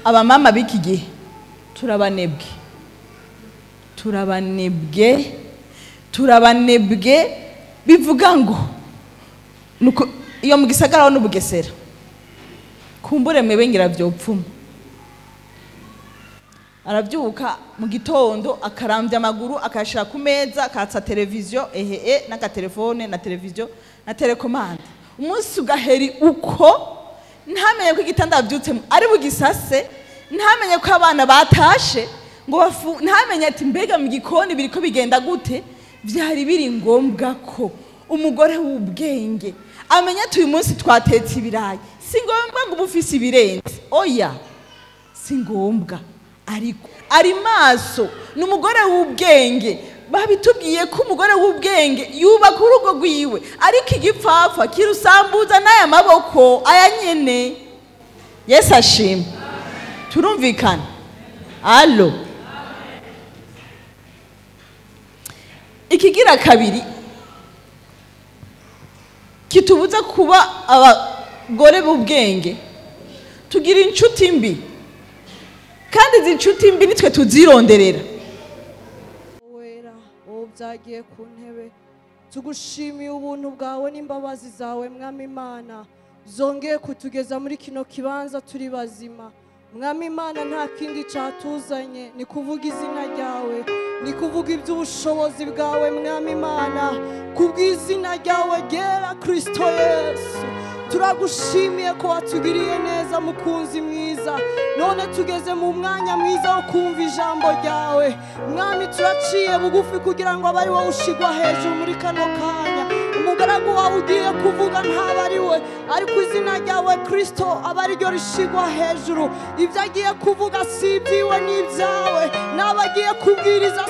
Abamama b'iki gihe turabanebwe, turabanebwe, turabanebwe. Bivuga ngo nuko iyo mu gisagara n'ubugesera kumbure mwebe ngira vyopfuma. Arabyuka mu gitondo akarambya amaguru akayashira ku meza, akatsa televiziyo ehe n'agatelefone na televiziyo na telekomande, umunsi ugaheri uko ntamenye ko igitanda yabyutsemo ari bugisase, ntamenye ko abana batashe ngo ntamenye ati mbega mu gikoni biriko bigenda gute. Vyari biri ngombwa ko umugore w'ubwenge amenya ati uyu munsi twatetse ibirayi. Si ngombwa ngo ube ufise ibirenze, oya, si ngombwa, ariko ari maso. Ni umugore w'ubwenge. Babitubwiye ko umugore w'ubwenge yubaka urugo rwiwe, ariko igipfapfa kirusambuza n'aya maboko aya nyene. Yesu ashimwe. Turumvikana? Allo. Ikigira kabiri kitubuza kuba abagore b'ubwenge, tugira inshuti mbi, kandi izi nshuti mbi nitwe tuzironderera. Wera wowe byagiye ku ntebe, tugushimiye ubuntu bwawe n'imbabazi zawe Mwami Imana, zongeye kutugeza muri kino kibanza turi bazima. Mwami Imana, nta kindi cyatuzanye ni kuvuga izina ryawe, ni kuvuga iby'ubushobozi bwawe Mwami Imana, kubw'izina ryawe ryera Kristo Yesu. Turagushimiye ko watugiriye neza mukunzi mwiza, none tugeze mu mwanya mwiza wo kumva ijambo ryawe Mwami. Turaciye bugufi kugira ngo abe ari wowe ushigwa hejuru muri kano kanya. Umugaragu wawe ugiye kuvuga ntaba ari we, ariko izina ryawe Kristo aba ari ryo rishigwa hejuru. Ibyo agiye kuvuga si ibyiwe n'ibyawe, n'abagiye kubwiriza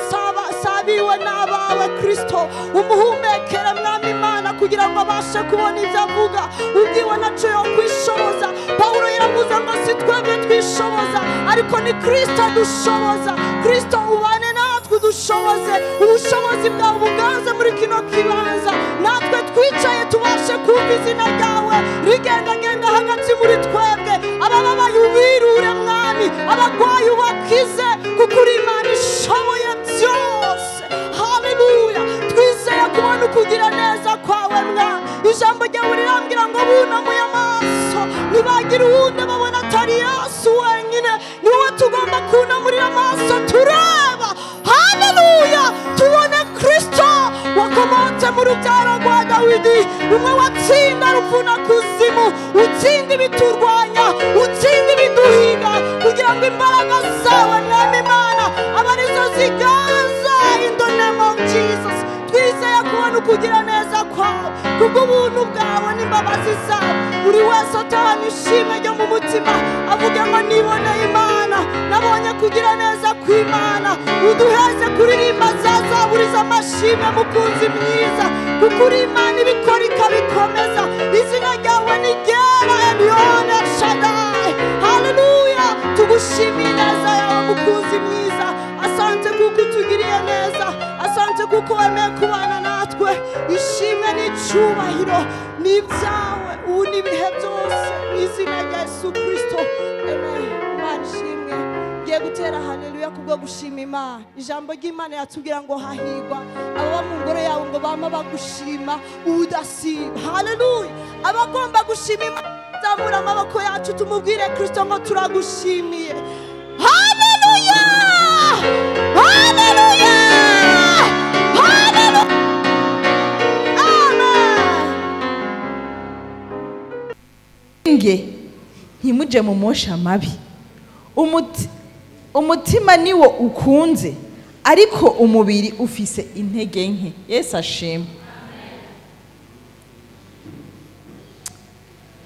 si abiwe n'abawe Kristo. Umuhumekere Mwami Imana kugira ngo abashe kubona ibyo avuga, ubwiwe naco yo kwishoboza. Pawulo yaravuze ngo si twebwe twishoboza, ariko ni Kristo adushoboza. Kristo ubane natwe udushoboze, ubushobozi bwawe buganze muri kino kibanza, natwe twicaye tubashe kumva izina ryawe rigendagenda hagati muri twebwe. Abababaye ubirure Mwami, abagwayi ubakize, kuko uri Imana ishoboye byose. Haleluya. Twizeye kubona ukugira neza kwawe Mwami. Ijambo ryawe rirambwira ngo bunamuye amaso ntibagira uwundi babona atari Yesu wenyine. Ni wowe tugomba kunamurira amaso tureba. Haleluya. Tubone Kristo wakomotse mu rubyaro rwa Dawidi, umwe watsinda rupfu na kuzimu, utsinda ibiturwanya, utsinda ibiduhiga, kugira ngo imbaraga zawe Mwami Imana abe arizo ziganza. In the name of Jesus. Twizeye kubona ukugira neza kwawe, kubw'ubuntu bwawe n'imbabazi zawe. Buri wese atahana ishimwe ryo mu mutima, avuge ngo niboneye Imana, nabonye kugira neza kw'Imana. Uduheze kuririmba za zaburi z'amashimwe mukunzi mwiza, kuko uri Imana ibikora ikabikomeza. Izina ryawe ni ryera, Elyon El Shaddai. Haleluya. Tugushimiye ineza yawe mukunzi mwiza. Asante kuko utugiriye neza, asante kuko wemeye kubana natwe. Ishimwe n'icyubahiro ni ibyawe ubu n'ibihe byose, mu izina rya Yesu Kristo, amen. Imana ishimwe. Ngiye gutera haleluya kubwo gushima Imana. Ijambo ry'Imana yatubwira ngo hahigwa ababa mu ngoro yawe ngo bama bagushima ubudasiba. Haleluya. Abagomba gushima Imana, zamura amaboko yacu tumubwire Kristo ngo turagushimiye. Haleluya. Haleluya. Haleluya. Amen. Nge ntimuje mu mosha mabi. Umutima niwo ukunze, ariko umubiri ufise intege nke. Yesu ashimwe.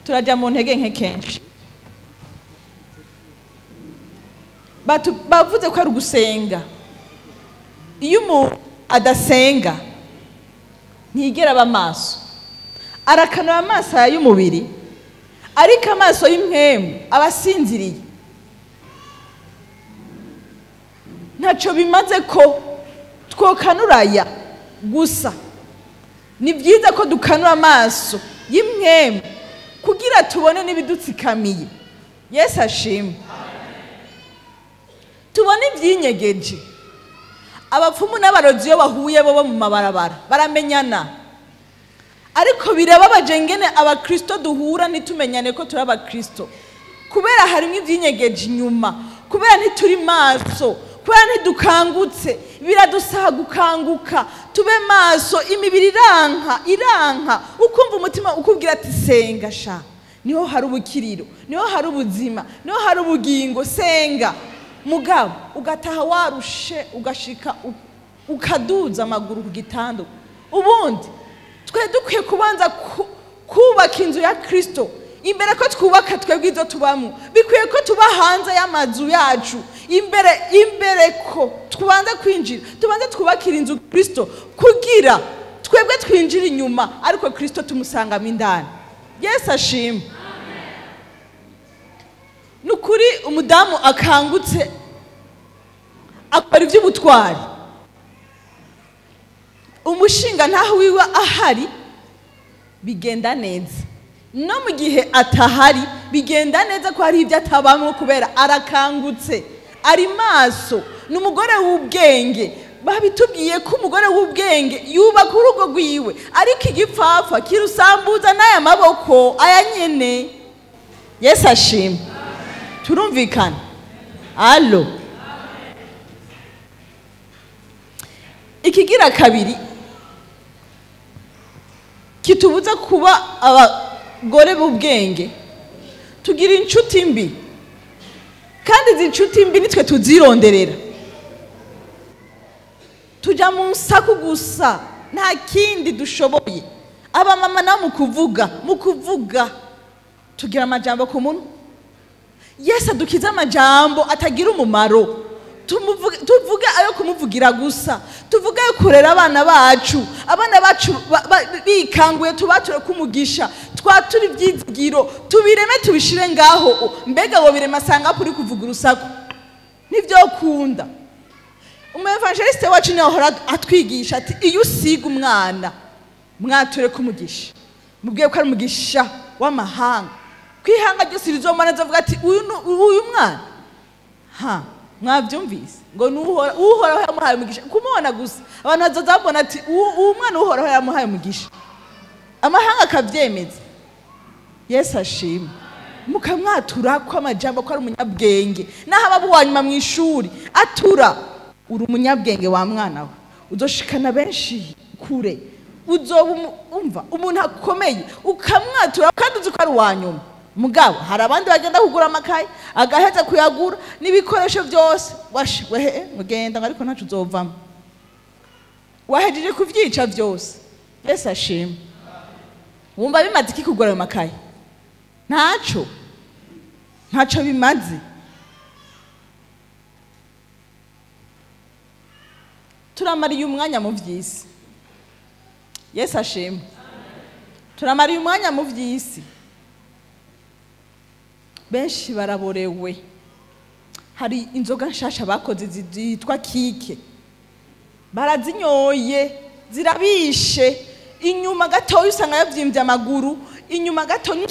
Turajya mu ntege nke kenshi. Bavuze ko ari ugusenga. Iyo umuntu adasenga ntigera aba maso, arakanura amaso y'umubiri, ariko amaso y'impwemu aba asinziriye. Ntacyo bimaze ko twokanuraya gusa, ni byiza ko dukanura amaso y'impwemu kugira tubone n'ibidutsikamiye. Yesu ashimwe. Tubone ibyinyegeje. Abapfumu n'abarozi iyo bahuye bo mu mabarabara baramenyana, ariko birababaje ngene abakristo duhura ntitumenyane ko turi abakristo, kubera harimo ibyinyegeje inyuma, kubera ntituri maso, kubera ntidukangutse. Biradusaba gukanguka, tube maso. Imibiri iranka iranka, ukumva umutima ukubwira ati senga sha, niho hari ubukiriro, niho hari ubuzima, niho hari ubugingo, senga. Mugabo ugataha warushe, ugashika ukaduza amaguru ku gitanda. Ubundi twe dukwiye kubanza kubaka inzu ya Kristo imbere ko twubaka twebwe izo tubamo. Bikwiye ko tuba hanze y'amazu yacu imbere ko tubanza kwinjira, tubanze twubakira inzu Kristo kugira twebwe twinjira inyuma, ariko Kristo tumusangamo indani. Yesu ashimwe. Nukuri umudamu akangutse akora iby'ubutwari, umushinga ntaho wiwe ahari bigenda neza, no mu gihe atahari bigenda neza ko hari ibyo atabamwo kubera arakangutse, ari maso, ni umugore w'ubwenge. Babitubwiye ko umugore w'ubwenge yubaka urugo rwiwe, ariko igipfapfa kirusambuza n'aya maboko aya nyene. Yesu ashimwe. Turumvikana? Allo. Ikigira kabiri kitubuza kuba abagore b'ubwenge, tugira inshuti mbi, kandi izi nshuti mbi nitwe tuzironderera. Tujya mu nsaku gusa, nta kindi dushoboye. Abamama nabo mu kuvuga tugira amajambo ku munwa. Yesu adukize amajambo atagira umumaro. Tuvuge ayo kumuvugira gusa, tuvuge ayo kurera abana bacu. Abana bacu bikanguye tubature kumugisha, twatura ibyizigiro, tubireme tubishire ngaho. Mbega wo birema sanga kuri kuvuga urusaku nivyo kunda. Umu evangeliste wacu niwe ahora atwigisha ati iyo usiga umwana mwature kumugisha, mubwiye ko ari umugisha w'amahanga, kwihanga ryose rizomana avuga ati uyu mwana ha mwabyumvise ngo uhoraho yamuhaye umugisha. Kumubona gusa abantu bazazabona ati uyu mwana uhoraho yamuhaye umugisha, amahanga akabyemeza. Yesu ashimwe. Mukamwatura ko amajambo ko ari umunyabwenge, naho aba uwanyuma mu ishuri atura uri umunyabwenge wa mwana we, uzoshikana benshi kure, uzoba umva umuntu akomeye, ukamwatura kandi uzi ko ari uwanyuma. Mugabo hari abandi bagenda kugura amakaye agaheza kuyagura n'ibikoresho byose, wehe mugenda ariko ntacu uzovamo, wahejeje kuvyica byose. Yesu ashimwe. Wumva bimaze iki kugura ayo makaye? Ntaco bimaze. Turamariye umwanya mu vy'isi. Yesu ashimwe. Turamariye umwanya mu vy'isi. Benshi baraborewe. Hari inzoga nshasha bakoze zitwa kike, barazinyoye zirabishe. Inyuma gatoya usanga yavyimbye amaguru, inyuma gatoya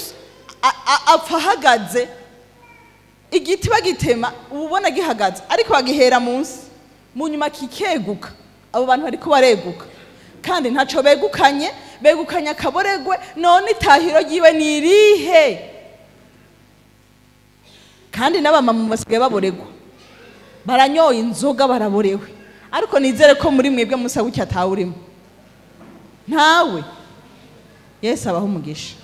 apfa ahagaze. Igiti bagitema ubona gihagaze, ariko bagihera munsi, mu nyuma kikeguka. Abo bantu bariko bareguka kandi ntaco begukanye, begukanye akaboregwe. None itahiro ryiwe ni irihe? Kandi n'abamama basigaye baboregwa, baranyoye inzoga baraborewe. Ariko nizere ko muri mwebwe musa gutya atawurimo, ntawe. Yesu abaho umugisha.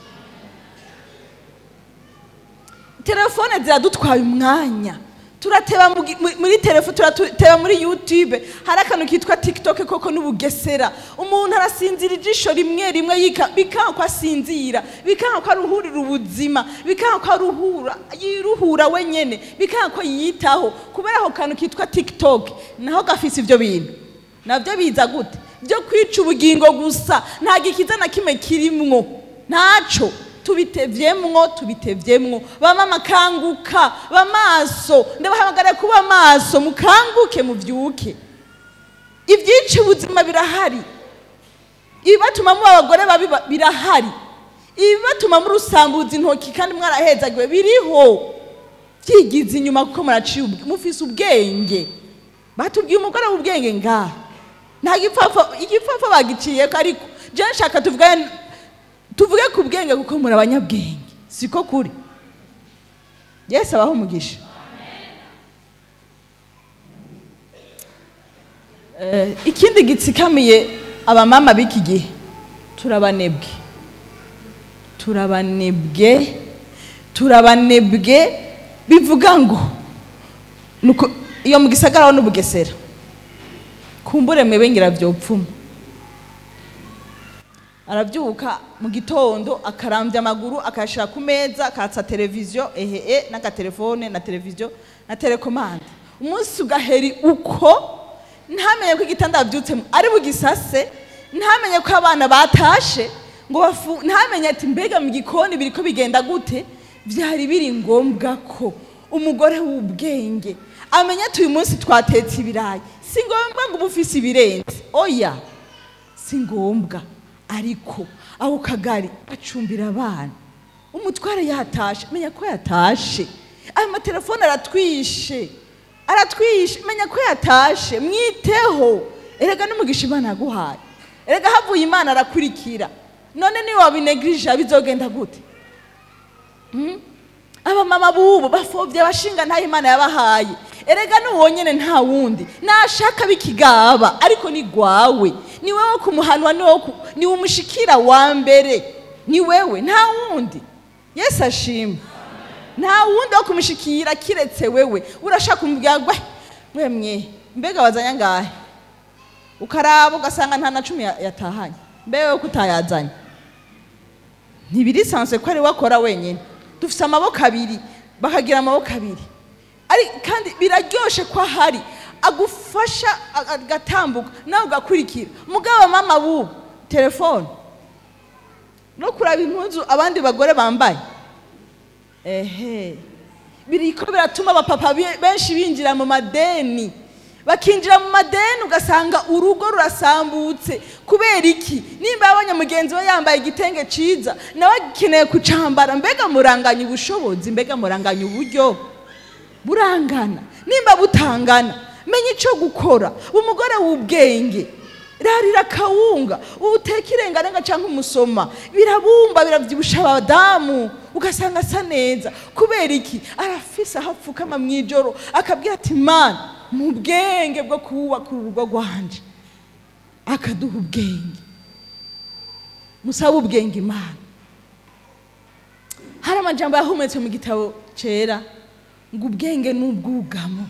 Telefone ziradutwaye umwanya, turateba muri telefone, turateba muri YouTube. Hari akantu kitwa TikTok koko n'ubugesera. Umuntu arasinzira ijisho rimwe rimwe, bikanga ko asinzira, bikanga ko aruhurira ubuzima, bikanga ko aruhura yiruhura wenyene, bikanga ko yiyitaho, kubera aho kantu kitwa TikTok naho gafise ivyo bintu. Navyo biza gute? Byo kwica ubugingo gusa, nta gikiza na kimwe kirimwo, ntaco. Tubitevyemwo. Bamama kanguka, bamaso, ndabahamagara kuba maso, mukanguke muvyuke. Ibyica ubuzima birahari, ibibatuma mu abagore babi birahari, ibibatuma mu rusambuza intoki kandi mwarahezagiwe biriho. Vyigize inyuma kuko muraciye mufise ubwenge. Batubwiye umugore w'ubwenge ngaha. Nta gipfapfa, igipfapfa bagiciyeko, ariko je nshaka tuvuge ku bwenge kuko muri abanyabwenge. Siko kuri? Yesu abaho umugisha. Ikindi gitsikamiye abamama b'iki gihe, turabanebwe. Turabanebwe, turabanebwe, bivuga ngo nuko iyo mu gisagara ho n'ubugesera. Kumbure mwebe ngira vyopfuma. Aravyuka mu gitondo akarambya amaguru akayashira ku meza akatsa televiziyo ehe n'agatelefone na televiziyo na telekomande. Umunsi ugaheri uko ntamenye ko igitanda avyutsemo ari bugisase, ntamenye ko abana batashe ngo bafu, ntamenye ati mbega mu gikoni biriko bigenda gute. Vyari biri ngombwa ko umugore w'ubwenge amenya ati uyu munsi twatetse ibirayi. Si ngombwa ngo ube ufise ibirenze, oya, si ngombwa, ariko aho kagari acumbira abana, umutware yatashe, menya ko yatashe. Ayo matelefone aratwishe, aratwishe, menya ko yatashe, mwiteho. Erega n'umugisha Imana yaguhaye, erega havuye Imana arakurikira. None niyo wabinegirije bizogenda gute? Abamama bubu bafobye abashinga nta Imana yabahaye. Erega n'uwo nyene nta wundi nashaka bikigaba, ariko ni gwawe, ni wewe kumuhanwa, ni umushikira wa mbere, ni wewe, nta wundi. Yesu ashimwe. Nta wundi wo kumushikira kiretse wewe. Urashaka kumubwira ngo mwemwe mbega wazanya ngahe, ukaraba ugasanga nta na 10 yatahanye, mbe wewe kutayazanye. Ntibirisanzwe ko ari wakora wenyene. Dufise amaboko abiri, bakagira amaboko abiri, ari kandi biraryoshe ko ahari agufasha agatambuka nawe ugakurikira. Mugabo mama bubu telefone no kuraba impuzu abandi bagore bambaye, ehe, biriko biratuma abapapa benshi binjira mu madeni, bakinjira mu madeni ugasanga urugo rurasambutse. Kubera iki? Nimba yabonye mugenzi we yambaye igitenge ciza nawe akeneye kucambara, mbega muranganya ubushobozi, mbega muranganya uburyo burangana. Nimba butangana, menya ico gukora. Umugore w'ubwenge rarira kawunga, uteka irengarenga canke umusoma, birabumba biravyibusha abadamu, ugasanga asa neza. Kubera iki? Arafise aho apfukama mw'ijoro akabwira ati Mana mu bwenge bwo kubaka urugo rwanje, akaduha ubwenge. Musabe ubwenge Imana. Hari amajambo yahumetse mu gitabo cera ngo ubwenge n'ubwugamo.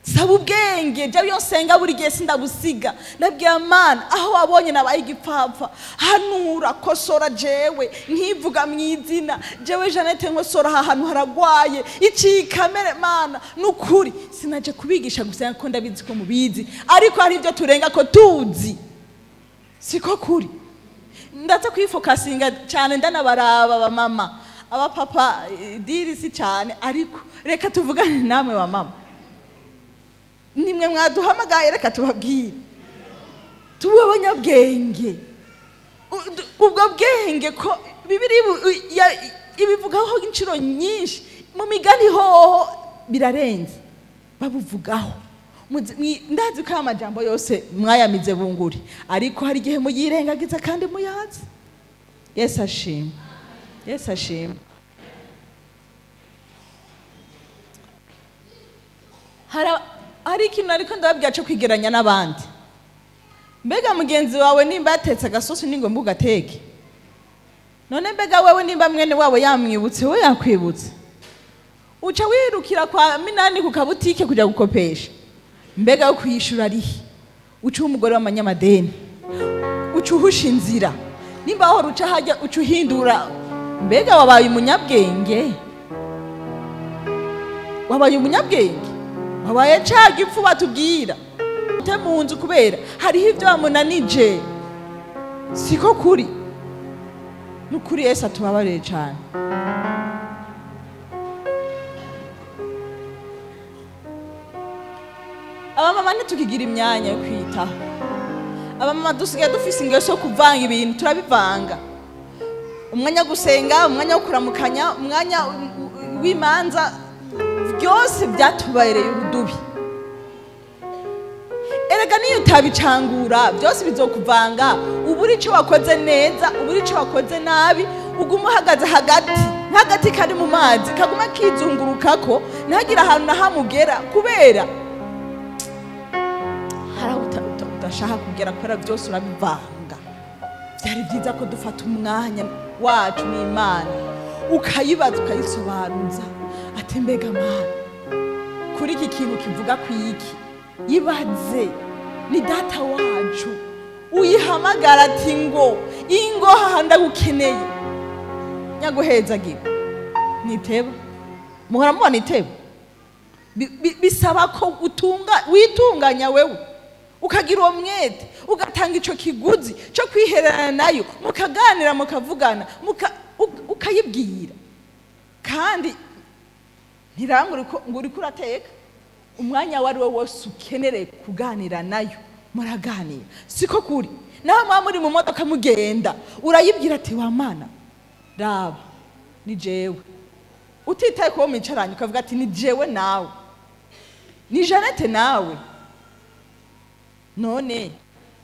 Saba ubwenge, jya iyo nsenga buri gihe sindabusiga, ndabwira Mana aho wabonye nabaye igipfapfa, hanura kosora jewe nkivuga mu izina jewe Jeannette nkosora aha hantu haragwaye iki kamere. Mana nukuri sinaje kubigisha gusenga ko ndabizi ko mubizi, ariko hari ibyo turenga ko tuzi, siko kuri. Ndaza kwifokasinga cyane ndanabaraba abamama abapapa diri si cyane, ariko reka tuvugane namwe bamama, nimwe mwaduhamagaye, reka tubabwire tube abanyabwenge. Ubwo bwenge ko Bibiliya ibivugaho inshuro nyinshi, mu migani hoho birarenze babuvugaho. Ndazi ko amajambo yose mwayamize bunguri, ariko hari igihe muyirengagiza kandi muyazi. Yesu ashimwe, Yesu ashimwe. Hari ikintu ariko ndababwira cyo kwigeranya n'abandi. Mbega mugenzi wawe nimba yatetse agasosi ni ngombwa ugateke? None mbega wewe nimba mwene wawe yamwibutse, we yakwibutse, uca wirukira kwa Minani ku kabutike kuja gukopesha, mbega yo kwishura arihe? Uca umugore w'amanyamadeni, uca uhusha inzira, nimba aho ruca hajya uca uhindura. Mbega wabaye umunyabwenge, wabaye umunyabwenge, wabaye ca gipfu batubwira ute mu nzu, kubera hariho ibyo bamunanije. Siko kuri? Nukuri Yesu atubabarire cyane. Abamama ntitukigira imyanya yo kwitaho. Abamama dusigaye dufise ingeso yo kuvanga ibintu, turabivanga. Umwanya wo gusenga, umwanya wo kuramukanya, umwanya w'imanza, Byose byatubereye urudubi. Erega niyo utabicangura byose bizokuvanga, uburi ico wakoze neza, uburi ico wakoze nabi, uguma uhagaze hagati nk'agati kari mu mazi kaguma kizungurukako ntihagire ahantu na hamugera, kubera hari aho udashaka kugera kubera byose urabivanga. Byari byiza ko dufata umwanya wacu n'Imana, ukayibaza ukayisobanuza, ati mbega Mana kuri iki kintu kivuga kwiki, ibaze ni data wacu uyihamagara ati ngo ingo haha ndagukeneye, nyaguhezagira niteba muhora mubona iteba. Bisaba ko witunganya wewe, ukagira uwo mwete, ugatanga ico kiguzi cyo kwihererana nayo, mukaganira mukavugana, ukayibwira. Kandi ntirangure ngo uriko urateka, umwanya wari wo wose ukenereye kuganira nayo muraganira. Siko kuri naho muba muri mu modoka mugenda, urayibwira ati wa Mana raba ni jewe, utitaye kuba mwicaranye ukavuga ati ni jewe nawe, ni Jeannette nawe, none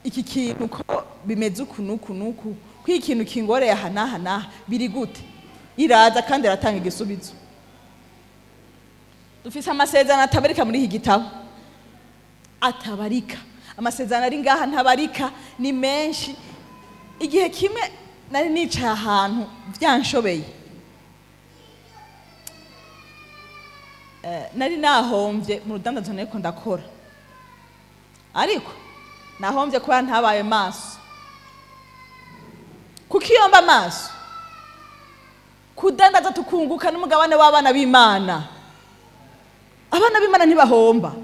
iki kintu ko bimeze uku nuku nuku, ko ikintu kingoreye aha n'aha n'aha biri gute? Iraza kandi iratanga igisubizo. Dufise amasezerano atabarika muri iki gitabo, atabarika. Amasezerano ari ngaha ntabarika, ni menshi. Igihe kimwe nari nicaye ahantu byanshobeye, nari nahombye mu rudandazo nariko ndakora, ariko nahombye kubera ntabaye maso. Kuko iyo mba maso, kudandaza tukunguka n'umugabane w'abana b'Imana. Abana b'Imana ntibahomba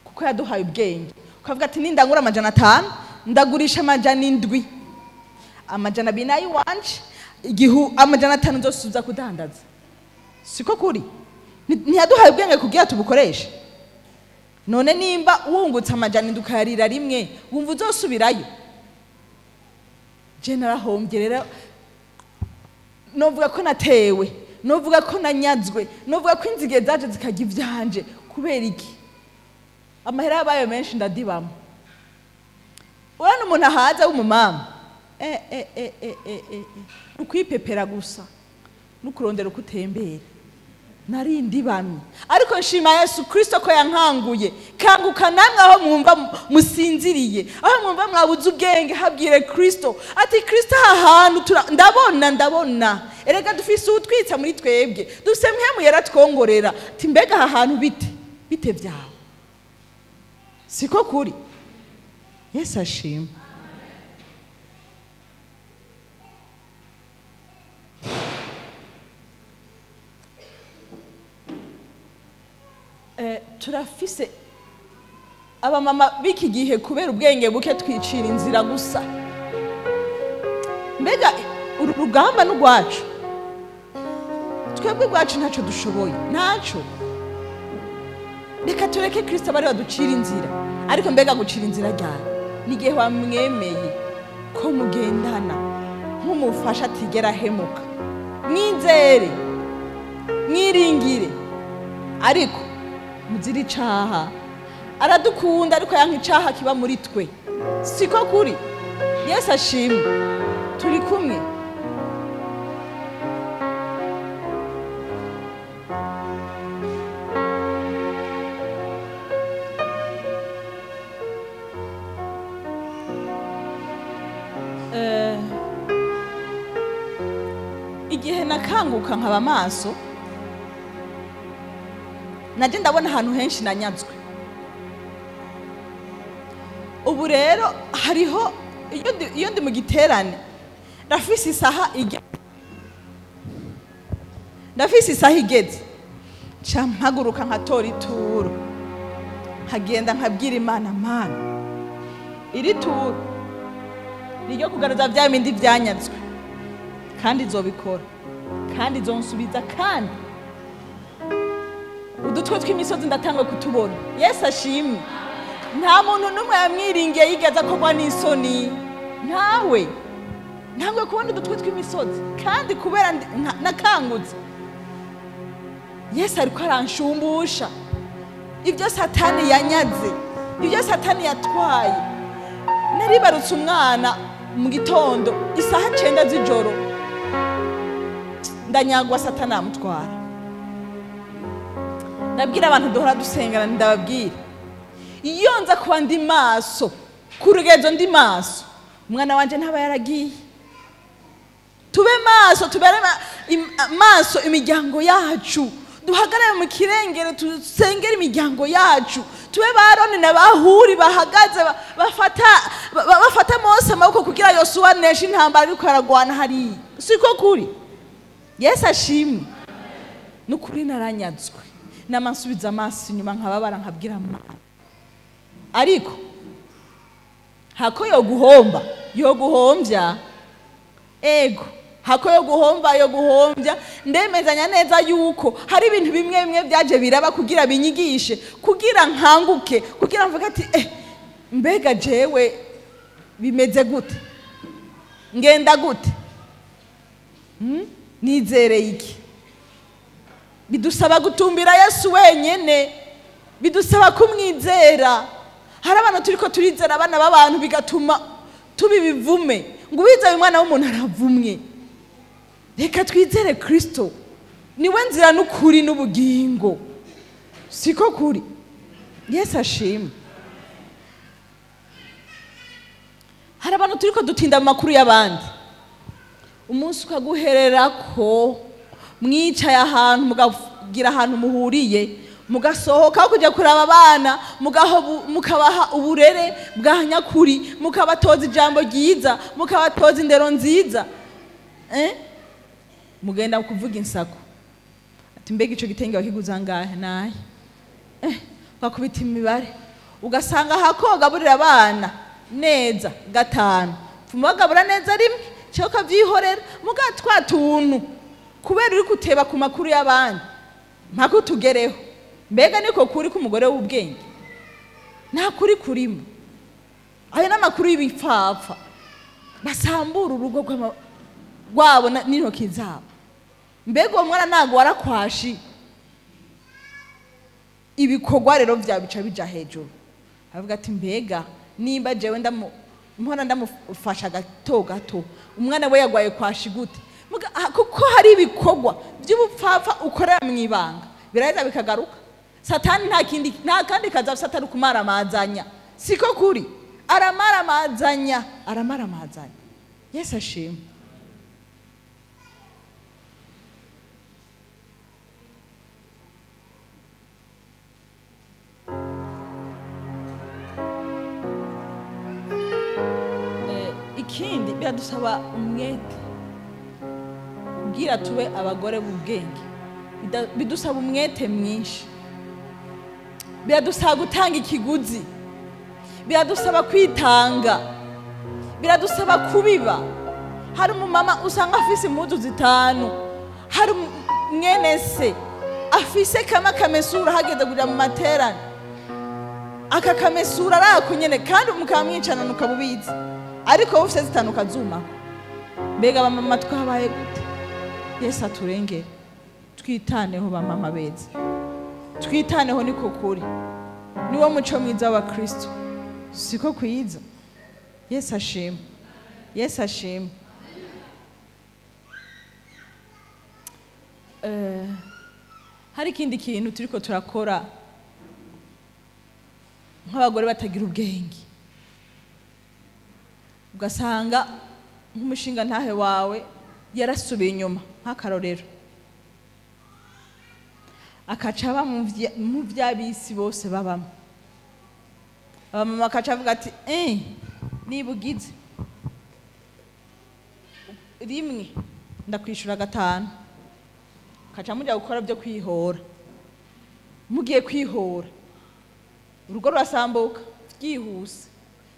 kuko yaduhaye ubwenge. Ukavuga ati nindangura 500 ndagurisha 700, 200 nayiwanje, igihu 500 nzosubiza kudandaza. Siko kuri? Ntiyaduhaye ubwenge kugira tubukoreshe. None nimba wungutse 700 ukayarira rimwe, wumva uzosubirayo? Je narahombye rero, novuga ko natewe, novuga ko nanyazwe, novuga ko inzige zaje zikajya ivyanje. Kubera iki? Amahera yabaye menshi ndadibamo. Urana umuntu ahaza w'umumama, ukwipepera gusa nukurondera uko utembera. Nari ndibamye, ariko nshima Yesu Kristo ko yankanguye. Kanguka namwe aho mwumva musinziriye, aho mwumva mwabuze ubwenge, habwire Kristo ati Kristo aha hantu ndabona, ndabona. Erega dufise utwitsa muri twebwe, dufise mpemu yaratwongorera ati mbega aha hantu bite bite vyawe. Siko kuri? Yesu ashimwe. Turafise abamama b'iki gihe kubera ubwenge buke twicira inzira gusa. Mbega uru rugamba n'urwacu, twebwe rwacu ntacyo dushoboye, ntacyo. Reka tureke Kristo abari baducira inzira. Ariko mbega gucira inzira ryari? N'igihe wamwemeye ko mugendana nk'umufasha atigera ahemuka. Mwizere, mwiringire, ariko muzira icaha. Aradukunda ariko yanka icaha kiba muri twe. Siko kuri? Yesu ashimwe. Turi kumwe. Igihe nakanguka nkaba amaso, naje ndabona ahantu henshi nanyazwe. Ubu rero hariho iyo ndi mu giterane ndafise isaha ndafise isaha igeze, nca mpaguruka nkatora ituro, nkagenda nkabwira Imana, Mana iri turo niryo kugaruza vya bindi vyanyazwe, kandi nzobikora, kandi nzonsubiza, kandi udutwe tw'imisozi ndatangwe kutubona. Yesu ashimwe. Nta muntu n'umwe yamwiringiye yigeze akorwa n'isoni, ntawe. Ntangwe kubona udutwe tw'imisozi, kandi kubera nakangutse Yesu ariko aranshumbusha ibyo Satani yanyaze, ibyo Satani yatwaye. Naribarutse umwana mu gitondo isaha 9 z'ijoro, ndanyagwa Satani amutwara. Ndabwira abantu duhora dusengana, ndababwira iyo nza kuba ndi maso ku rugezo ndi maso, umwana wanje ntaba yaragiye. Tube maso, tubere maso imiryango yacu, duhagarare mu kirengero tusengere imiryango yacu, tube baroni na bahuri bahagaze bafata Mose amaboko kugira Yosuwa neshe intambara ariko aragwana hariya. Siko kuri? Yesu ashimwe. Nukuri naranyazwe, namansubiza amaso inyuma nkababara nkabwira mama, ariko hako yo guhomba yo guhombya, ego hako yo guhomba yo guhombya. Ndemezanya neza yuko hari ibintu bimwe bimwe byaje biraba kugira binyigishe, kugira nkanguke, kugira mvuga ati mbega jewe bimeze gute, ngenda gute, nizereye iki? Bidusaba gutumbira Yesu wenyene, bidusaba kumwizera. Hari abantu turiko turizera abana b'abantu bigatuma tubibivume, ngo uwizeye umwana w'umuntu aravumwe. Reka twizere Kristo, niwe nzira n'ukuri n'ubugingo. Siko kuri? Yesu ashimwe. Hari abantu turiko dutinda amakuru y'abandi, umunsi ukaguherera ko mwicaye ahantu mugagira ahantu muhuriye, mugasohoka kujya kuraba abana, mukabaha uburere bwa nyakuri, mukabatoza ijambo ryiza, mukabatoza indero nziza, mugenda kuvuga insako ati mbega ico gitenge wakiguza angahe? Naye bakubita imibare, ugasanga hakogaburira abana neza 5, mugabura neza rimwe cyo kavyihorera, mugatwa tuntu kubera uri kuteba ku makuru y'abandi mpaka utugereho. Mbega niko kuri k'umugore w'ubwenge? Nta kuri kurimo. Ayo n'amakuru y'ibipfapfa basambura urugo rwabo n'intoki zabo. Mbega uwo mwana ntago warakwashi, ibikorwa rero vyabica bija hejuru. Avuga ati mbega nimba jewe mpora ndamufasha gato gato, umwana we yagwaye kwashi gute? Kuko hari ibikorwa by'ubupfapfa ukorera mu ibanga biraheza bikagaruka. Satani nta kindi nta kandi kaza Satani kumaramazanya. Siko kuri? Aramaramazanya, aramaramazanya. Yesu ashimwe. Ikindi biradusaba umwete kugira tube abagore b'ubwenge. Bidusaba umwete mwinshi, biradusaba gutanga ikiguzi, biradusaba kwitanga, biradusaba kubiba. Hari umumama usanga afise impuzu 5, hari mwene se afise kama kamesura hageze kuja mu materane, aka kamesura arako nyene, kandi mukamwicana nukabubizi, ariko ufise 5 kazuma. Mbega abamama twabaye gute? Yesu aturengere. Twitaneho bamama beza, twitaneho niko kuri, niwo muco mwiza wa Kristo. Siko kwiza? Yesu ashimwe. Yesu ashimwe. Hari ikindi kintu turiko turakora nk'abagore batagira ubwenge, ugasanga nk'umushinga ntahe wawe yarasubiye inyuma nk'akarorero, akaca aba mu vy'abisi bose babamo. Abamama akaca avuga ati niba ugize rimwe ndakwishura 5, kaca mujya gukora byo kwihora. Mugiye kwihora urugo rurasambuka byihuse,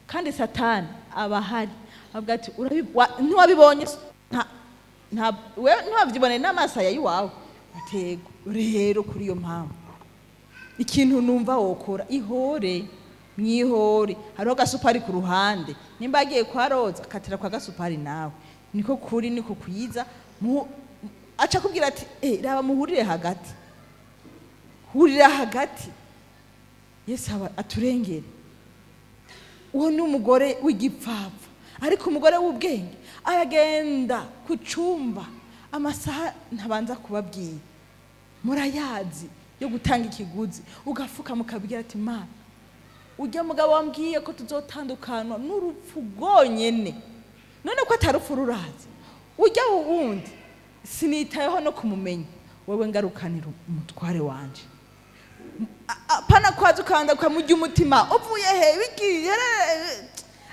kandi Satani aba ahari avuga ati ntiwabibonye, ntiwabyiboneye n'amaso yawe, atego rero kuri iyo mpamvu ikintu numva wokora ihore mwihore. Hariho gasupari ku ruhande, nimba agiye kwa Roza akatira kwa gasupari nawe, niko kuri niko kwiza. Aca kubwira ati raba muhurire hagati. Hurira hagati, Yesu aturengere. Uwo ni umugore w'igipfapfa, ariko umugore w'ubwenge aragenda ku cumba amasaha ntabanza kubabwira, murayazi yo gutanga ikiguzi, ugafuka mukabwira ati Mana, ujya mugabo wambwiye ko tuzotandukanwa n'urupfu rwonyene, none ko atarupfu rurazi, ujya wundi sinitayeho no kumumenya, wewe ngarukanira umutware wanje. Pana kwaza ukanda ukamurya umutima, uvuye he bigiye,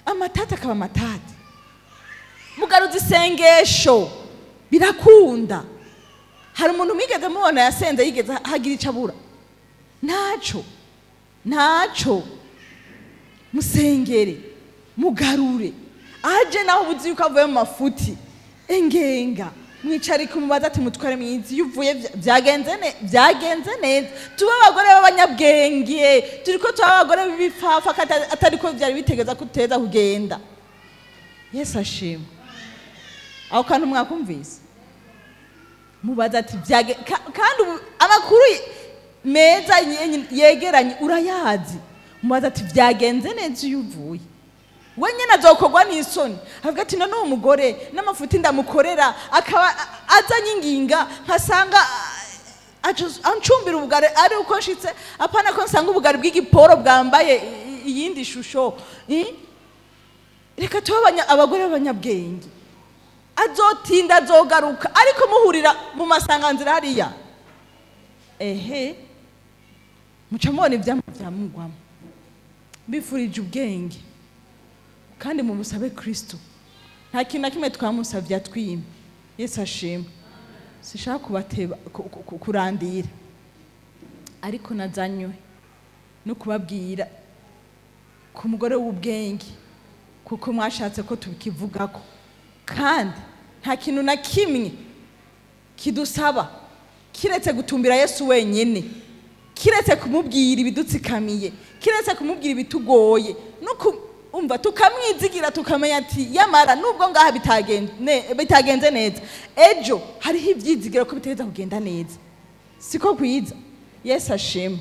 amatata akaba amatata. Mugaruza isengesho birakunda. Hari umuntu mwigeze mubona yasenze yigeze hagira ico abura? Ntaco, ntaco. Musengere, mugarure, aje naho ubuzi yuko avuye mu mafuti, engenga mwicarike umubaza ati mutware mwiza, iyo uvuye byagenze neza. Tube abagore b'abanyabwenge, turiko tuba abagore b'ibipfapfa atariko byari bitegeza ko uteza kugenda. Yesu ashimwe. Aho kantu mwakumvise, mubaza ati kandi amakuru meza yegeranye urayazi. Mubaza ati byagenze neza iyo uvuye. We nyene azokorwa n'isoni, avuga ati none uwo mugore n'amafuti ndamukorera akaba azanye inginga, nkasanga ancumbira ubugari ari uko nshitse, apana ko nsanga ubugari bw'igiporo bwambaye iyindi shusho. Reka tube abagore b'abanyabwenge. Azotinda azogaruka, ariko muhurira mu masanganzira hariya, ehe muca mubona ivyamwa vyamugwamo. Mbifurije ubwenge kandi mumusabe Kristo. Nta kintu na kimwe twamusavye atwima. Yesu ashimwe. Sishaka kubateba kurandira, ariko nazanywe no kubabwira ku mugore w'ubwenge, kuko mwashatse ko tubikivugako. Kandi nta kintu na kimwe kidusaba kiretse gutumbira Yesu wenyene, kiretse kumubwira ibidutsikamiye, kiretse kumubwira ibitugoye, no umva tukamwizigira, tukamenya ati yamara nubwo ngaha bitagenze neza, ejo hariho ibyizigira ko biteza kugenda neza. Siko kwiza. Yesu ashimwe.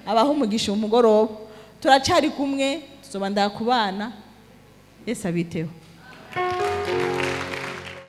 Abaho umugisha umugoroba, turacari kumwe, tuzobandanya kubana. Yesu abiteho.